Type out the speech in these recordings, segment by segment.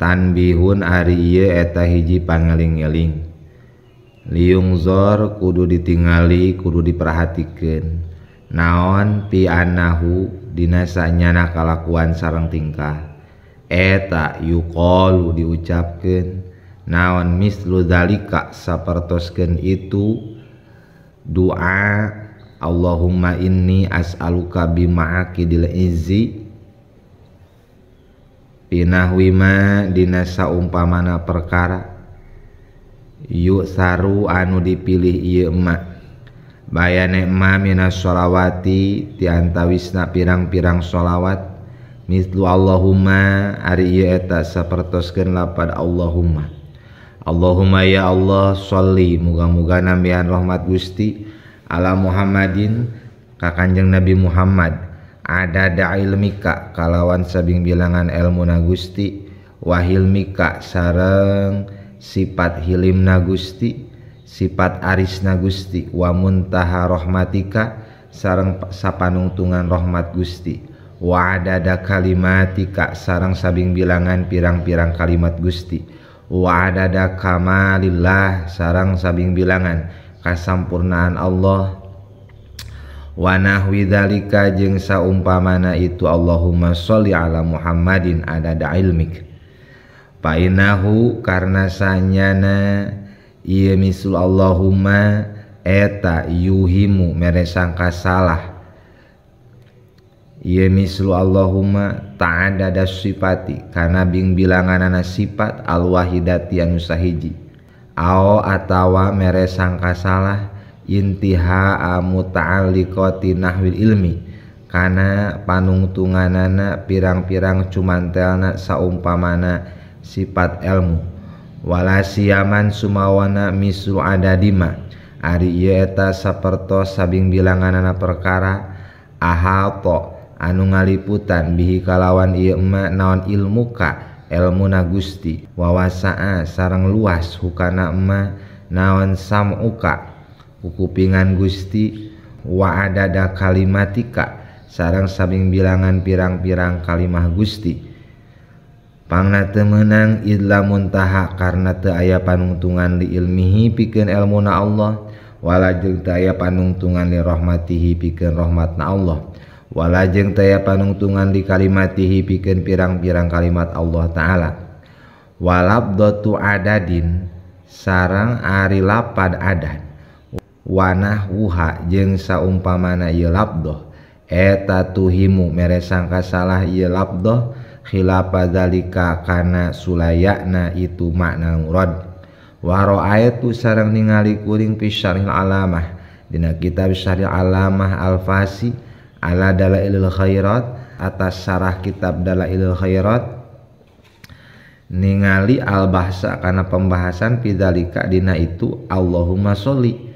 Tanbihun ari ieu eta hiji pangeling-eling. Liung zor kudu ditingali kudu diperhatikeun. Naon pi anahu dina sanyana kalakuan sareng tingkah. Eta yuqalu diucapkeun naon mislu zalika sapertoskeun itu doa Allahumma inni as'aluka bima'aqidil izzi pinahwima dina saumpamana perkara yu'saru anu dipilih ieu emak bayane emak minas sholawati ti antawisna pirang-pirang sholawat mislu Allahumma ari ieu eta sapertoskeun lapad Allahumma. Allahumma ya Allah sholli muga-muga nambihan rahmat Gusti ala Muhammadin ka Kanjeng Nabi Muhammad adada ilmika kalawan sabing bilangan elmuna Gusti wahilmika sareng sifat hilimna Gusti sifat arisna Gusti wa muntaha rahmatika sareng sapanungtungan rahmat Gusti wa adada kalimatika sareng sabing bilangan pirang-pirang kalimat Gusti wa adada kamalillah sareng sabing bilangan kasampurnaan Allah wa nahwi dzalika jeung saumpamana itu Allahumma sholli ala Muhammadin adada ilmik. Fa innahu karna sanyana ieu misul Allahumma eta yuhimu mere sangka salah ieu mislu Allahumma ta'adada sifati kana bing bilanganana sifat alwahidati anu sahiji ao atawa mere sangka salah intiha muta'alliqati nahwil ilmi kana panungtunganana pirang-pirang cumantelna saumpamana sifat ilmu wala siyaman sumawana mislu adadima ari ieu eta sapertos sabing bilanganana perkara ahato anu ngaliputan bihi kalawan ieu emak naon ilmuka elmuna Gusti wawasaa sareng luas hukana emak naon sam'uka kukupingan Gusti wa adada kalimatika sareng sabing bilangan pirang-pirang kalimah Gusti. Pangna teu meunang idla muntaha karna teu aya panungtungan li ilmihi pikeun elmuna Allah wala jeung teu aya panungtungan li rahmatihi pikeun rahmatna Allah wala jeung teu aya panungtungan li kalimatihi pikeun pirang-pirang kalimat Allah taala. Walabdatu adadin sareng ari lapad adad wanah wuha jeung saumpamana ieu labdoh eta tuhimu mere sangka salah ieu labdoh khilafa zalika kana sulayana itu makna murad. Wa ra'aitu sareng ningali kuring fi syarhil alamah dina kitab Syarhil Alamah Al-Fasi ala Dalailil Khairat atas syarah kitab Dalailil Khairat ningali al-bahsa kana pembahasan fi zalika dina itu Allahumma sholli.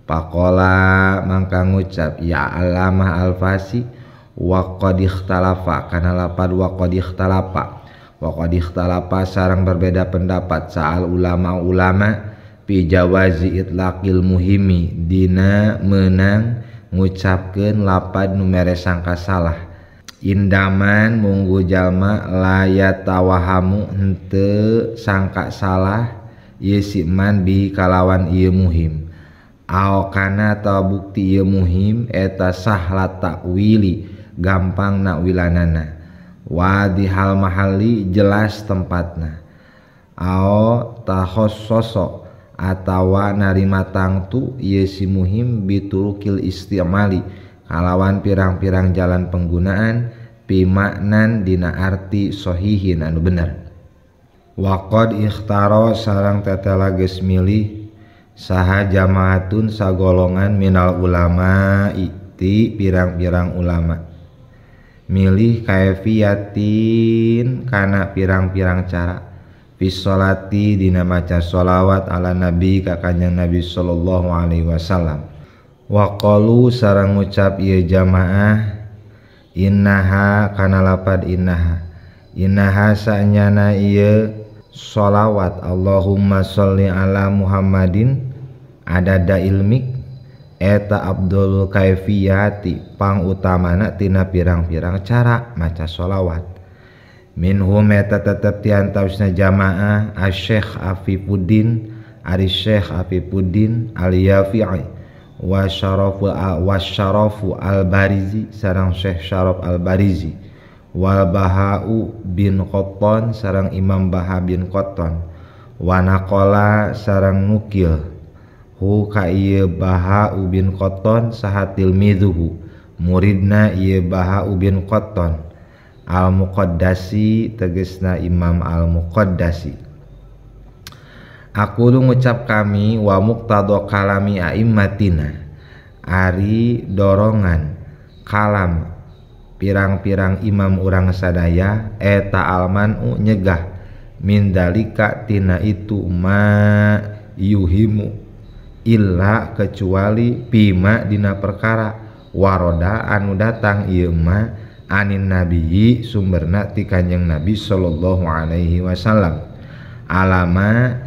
Pakola mangka ngucap ya Alamah Al-Fasi wa qad ikhtalafa kana lapad wa qad ikhtalafa wa qad ikhtalafa sareng berbeda pendapat saal ulama-ulama fi jawazi itlaqil muhimi dina meunang ngucapkeun lapad nu mere sangka salah indaman munggu jalma la yatawahamu henteu sangka salah ieu si man bi kalawan ieu muhim ao kana atawa bukti ieu muhim eta sahla takwili gampang nakwilanana wadihal mahalli jelas tempatna ao takhassoso atawa narima tangtu ieu si muhim biturukil istimali kalawan pirang-pirang jalan penggunaan pimaknan dina arti sohihin anu bener. Waqad ikhtaro sareng tetela geus milih saha jamaatun sagolongan minal ulama ti pirang-pirang ulama milih kaifiyatin kana pirang-pirang cara fi sholati dina maca sholawat ala nabi ka Kanjeng Nabi sallallahu alaihi wasallam. Wa qalu sareng ngucap ieu jamaah innaha kana lapad innaha innaha sanyana ieu sholawat Allahumma sholli ala Muhammadin adada ilmik eta abdul kaifiyati pang utamana tina pirang-pirang cara maca sholawat. Minhum eta tetep ti antawisna jamaah Asy-Syaikh Afifuddin ari Syekh Afifuddin Al-Yafi'i wa Syarafu Al-Barizi sareng Syekh Syaraf Al-Barizi wal Baha'u bin Qattan sareng Imam Baha bin Qattan wa naqala sareng nukil hu ka ieu Baha'u bin Qattan saha tilmizuhu muridna ieu Baha'u bin Qattan Al-Muqaddasi tegesna Imam Al-Muqaddasi. Aku ngucap kami wa muqtada kalami aimmatina ari dorongan kalam pirang-pirang imam urang sadaya eta almanu nyegah min dalika tina itu ma yuhimu illa kecuali pima dina perkara waroda anu datang ieu ma anin nabiyyi sumberna ti Kanjeng Nabi sallallahu alaihi wasallam alama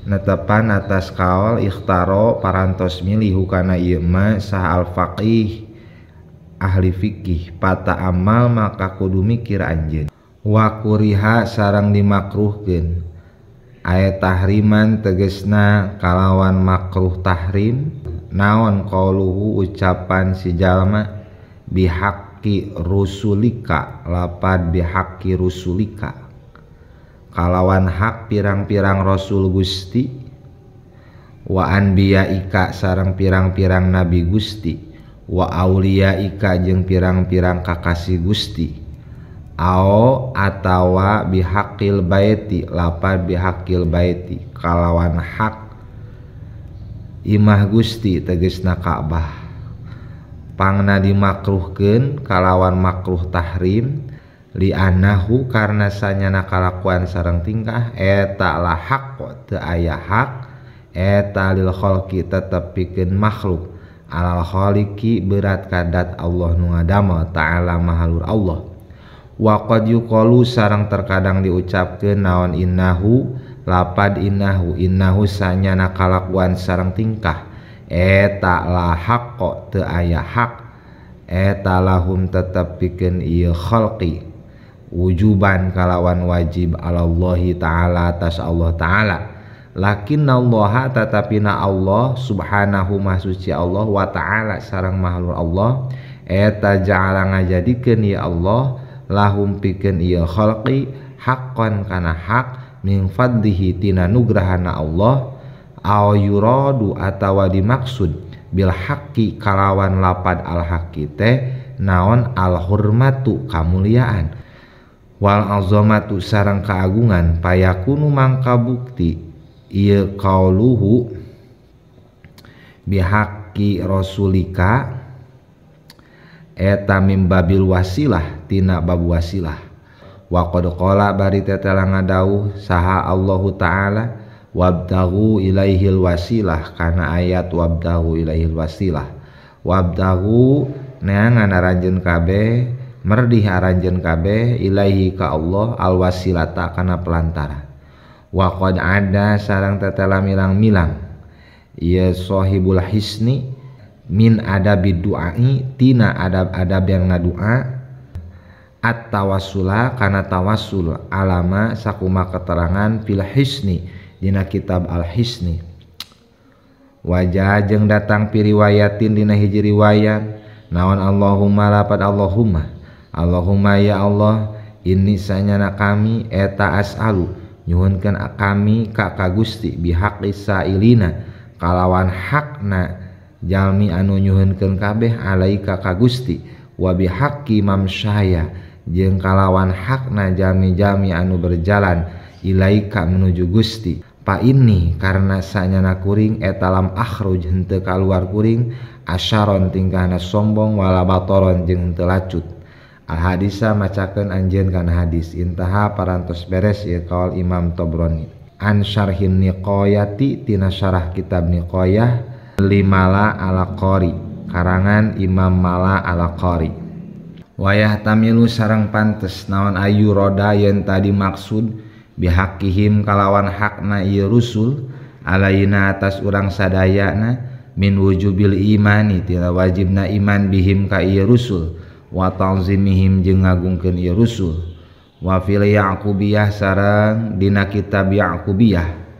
netepan atas kaol ikhtaro parantos milih hukana ieu ma sah al faqih ahli fikih pata amal maka kudu mikir anjeun wa kuriha sareng dimakruhkeun aya tahriman tegesna kalawan makruh tahrim naon qauluhu ucapan si jalma bihaqi rusulika lapad bihaqi rusulika kalawan hak pirang-pirang rasul Gusti wa anbiyaika sareng pirang-pirang nabi Gusti wa auliyaika jeung pirang-pirang kakasih Gusti ao atawa bihaqil baiti lapad bihaqil baiti kalawan hak imah Gusti tegesna Ka'bah pangna dimakruhkeun kalawan makruh tahrim li anahu karena sanyana kalakuan sareng tingkah eta la hak teu aya hak eta lil khalqi tetep pikeun makhluk alal khaliqi berat kadat Allah nu ngadamel ta'ala mahalur Allah wa qad yuqalu sareng terkadang diucapkeun naon innahu lapad innahu innahu sanyana kalakuan sareng tingkah eta la hak teu aya hak eta lahum tetep pikeun ieu khalqi wujuban kalawan wajib alallahi ta'ala atas Allah ta'ala lakinnallaha tatapina Allah subhanahu mahsuci Allah wa ta'ala sareng mahlur Allah eta ja'ala ngajadikeun ya Allah lahum pikeun ieu khalqi haqqan kana hak min fadlihi tina nugrahana Allah aw yuradu atawa dimaksud bil haqqi kalawan lapad al haqqi teh naon al hurmatu kamuliaan wal azamatu sareng keagungan payakunu mangka bukti ieu qauluhu bihaqqi rasulika eta mim babil wasilah tina bab wasilah wa qad qala bari tetela ngadawuh saha Allahu ta'ala wabtaghu ilaihil wasilah kana ayat wabtaghu ilaihil wasilah wabtaghu neangan aranjeun kabeh merdih aranjeun kabeh ilaihi ka Allah alwasilata kana pelantara wa qad ada sareng tetela milang-milang ieu sahibul hisni min adabi du'ai tina adab-adab yang ngadua at-tawassula kana tawassul alama sakuma keterangan fil hisni dina kitab al-hisni wajah jeung datang piriwayatin dina hiji riwayat naon Allahumma lapad Allahumma Allahumma ya Allah ini sanyana kami eta as'alu nyuhunkeun kami ka ka Gusti bihaqi sa'ilina kalawan hakna jalmi anu nyuhunkeun kabeh alaika ka Gusti wa bihaqqi mamsyaya jeung kalawan hakna jalmi-jalmi anu berjalan ilaika menuju Gusti pa ini karena sanyana kuring eta lam akhruj henteu kaluar kuring asyaron tingkahna sombong wala batoron jeung henteu lacut. Al hadisa macakeun anjeun kana hadis intaha parantos beres ieu kaul Imam Tobroni an syarhin niqayati tina syarah kitab Niqayah limala ala qari karangan Imam Mala ala Qari wayah tamilu sareng pantes naon ayu roda yen tadi maksud bihaqihim kalawan hakna ieu rusul alaina atas urang sadayana min wujubil imani tina wajibna iman bihim ka ieu rusul wa ta'zimihim jeung ngagungkeun ieu rusul Wa fil Ya'qubiyah sareng dina kitab Ya'qubiyah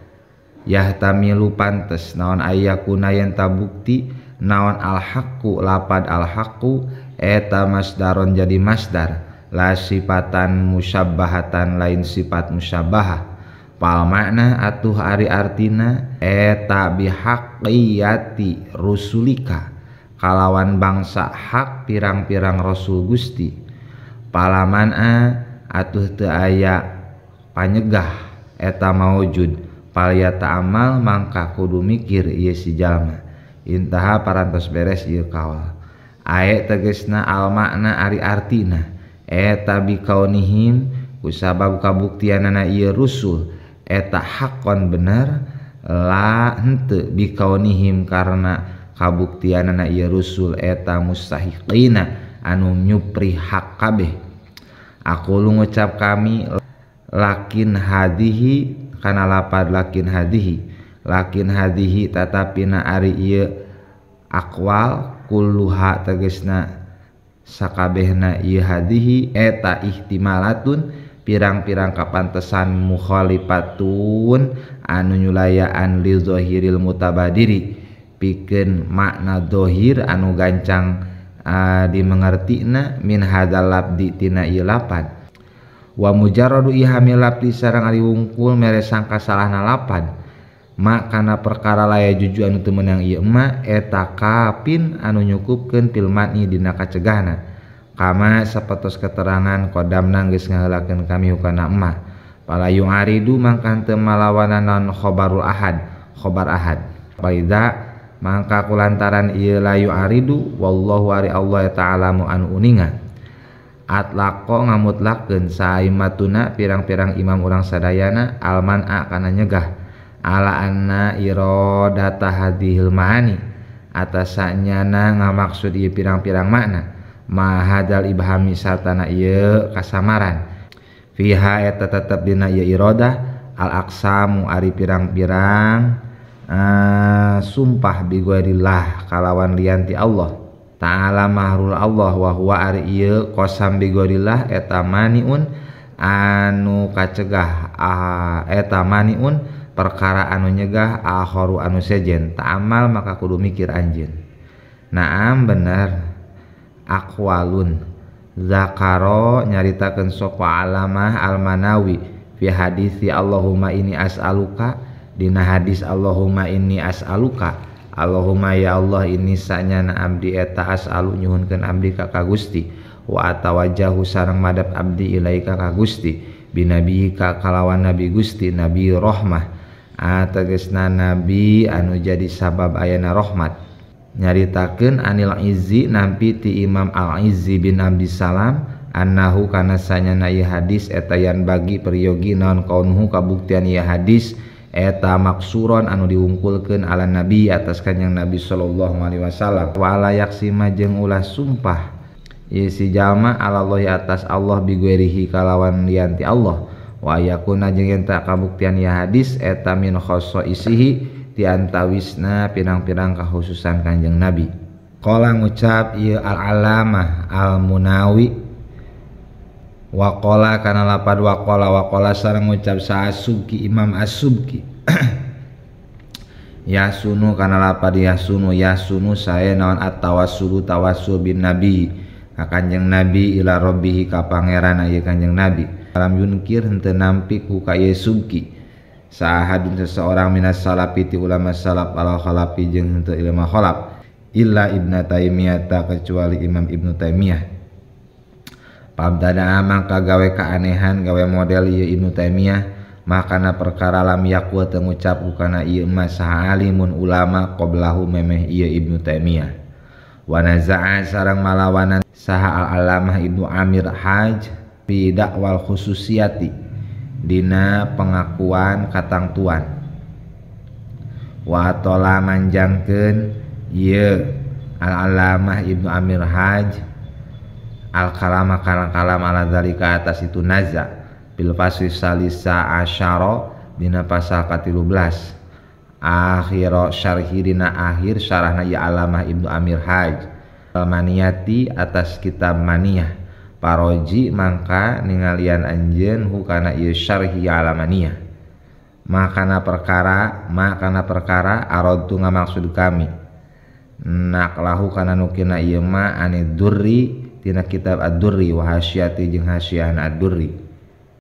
yahtamilu pantes naon ayakuna yen tabukti naon al-haqqu lapad al-haqqu eta masdaron jadi masdar la sifatan musyabbahatan lain sifat musyabbahah pal makna atuh ari artina eta bihaqqiyati rusulika kalawan bangsa hak pirang-pirang rasul Gusti palaman atuh teu aya panyegah eta maujud paliyata amal mangka kudu mikir ieu si jalma intaha parantos beres ieu kawal ae tegesna al makna ari artina eta bikaunihim kusabab kabuktianana ieu rusul eta hakon bener la henteu bikaunihim karena kabuktianana ieu rusul eta mustahiqina anu nyupri hak kabeh. Aku lu ngucap kami lakin hadihi kana lapad lakin hadihi tatapina ari ieu aqwal kulluha tegesna sakabehna ieu hadihi eta ihtimalatun pirang-pirang kapantesan mukhalifatun anu nyulayaan li zahiril mutabadiri pikeun makna zahir anu gancang dimengertina min hadzal labdi tina ieu lapad wa mujarradu ihami labdi sareng ari wungkul mere sangka salahna lapad ma kana perkara laya juju anu teu meunang ieu ma eta kapin anu nyukupkeun fil matni dina kacegahna kama sapertos keterangan qadamna geus ngaheulakeun kami hukana emma pala yu'aridu mangka teu malawanan naon khabarul ahad khabar ahad faida mangka kulantaran ieu la yu'aridu wallahu ari Allah ta'ala mu anu uninga atlaqo ngamutlakeun saimatuna pirang-pirang imam urang sadayana alman'a kana nyegah ala anna iradata hadhil ma'ani atas sanyana ngamaksud ieu pirang-pirang makna ma hadal ibhami sartana ieu kasamaran fiha eta tetep dina ieu iradah al aqsamu ari pirang-pirang sumpah bigairillah kalawan lian ti Allah ta'ala mahrul Allah wa huwa ari ieu qasam bigairillah eta maniun anu kacegah eta maniun perkara anu nyegah akharu anu sejen ta'amal maka kudu mikir anjeun. Naam bener aqwalun zakaro nyaritakeun sapa alamah al-Manawi fi hadisi Allahumma inni as'aluka dina hadis Allahumma inni as'aluka Allahumma ya Allah ini sanyana abdi eta as'alu nyuhunkeun abdi ka ka Gusti wa atawajjahu sareng madhab abdi ilaika ka Gusti binabiyika kalawan nabi Gusti nabi rahmah tegesna nabi anu jadi sabab ayana rahmat nyaritakeun anil Izzi nampi ti Imam Al-Izzi bin Abdisalam annahu kana sanyana ieu hadis eta yan bagi peryogi naon kaunuhu kabuktian ieu hadis eta maksuron anu diwungkulkeun ala nabi atas kanjeng Nabi sallallahu alaihi wasallam wa ala yaksima jeung ulah sumpah ieu si jalma alallahi atas Allah biguerihi kalawan lian ti Allah wa yakuna jeung yen kabuktian ieu hadis eta min khasaisihi ti antawisna pirang-pirang kahususan kanjeng Nabi. Qala ngucap ieu al-alamah al-Munawi waqala kana lapad waqala waqala sareng ngucap sa As-Subki Imam As-Subki yasunu kana lapad yasunu yasunu sae naon at-tawassulu tawassul bin nabi ka kanjeng Nabi ila rabbihi ka pangeran ieu kanjeng Nabi alam yunkir henteu nampik ku ka ieu Subki sahadun seseorang minas salafi ti ulama salaf ala khalafi jeung henteu ilmu khalaf illa Ibnu Taimiyah kecuali Imam Ibnu Taimiyah. Pabdada mangka gawe keanehan gawe model ieu Ibnu Taimiyah makana perkara lam yaqul teu ngucap kana ieu mah saha alimun ulama qablahu memeh ieu Ibnu Taimiyah wa naza'a sareng malawanan saha al-alamah Ibnu Amir Haj fi da'wal khususiyati dina pengakuan katangtuan wa tola manjangkeun ieu al-alamah Ibnu Amir Haj al-kalama kalam ala zalika atas itu naza bil fasli salisa asyara dina pasal ka-13 akhir syarhi dina akhir syarahna ya alamah Ibnu Amir Haj al-Maniyati atas kitab Maniyah Paroji mangka ningalian anjeun hu kana ieu syarhi alamaniyah makana perkara aradtu ngamaksud kami naklahu kana nukina ieu ma anid durri tina kitab ad-durri wa hasyati jeung hasyahna ad-durri.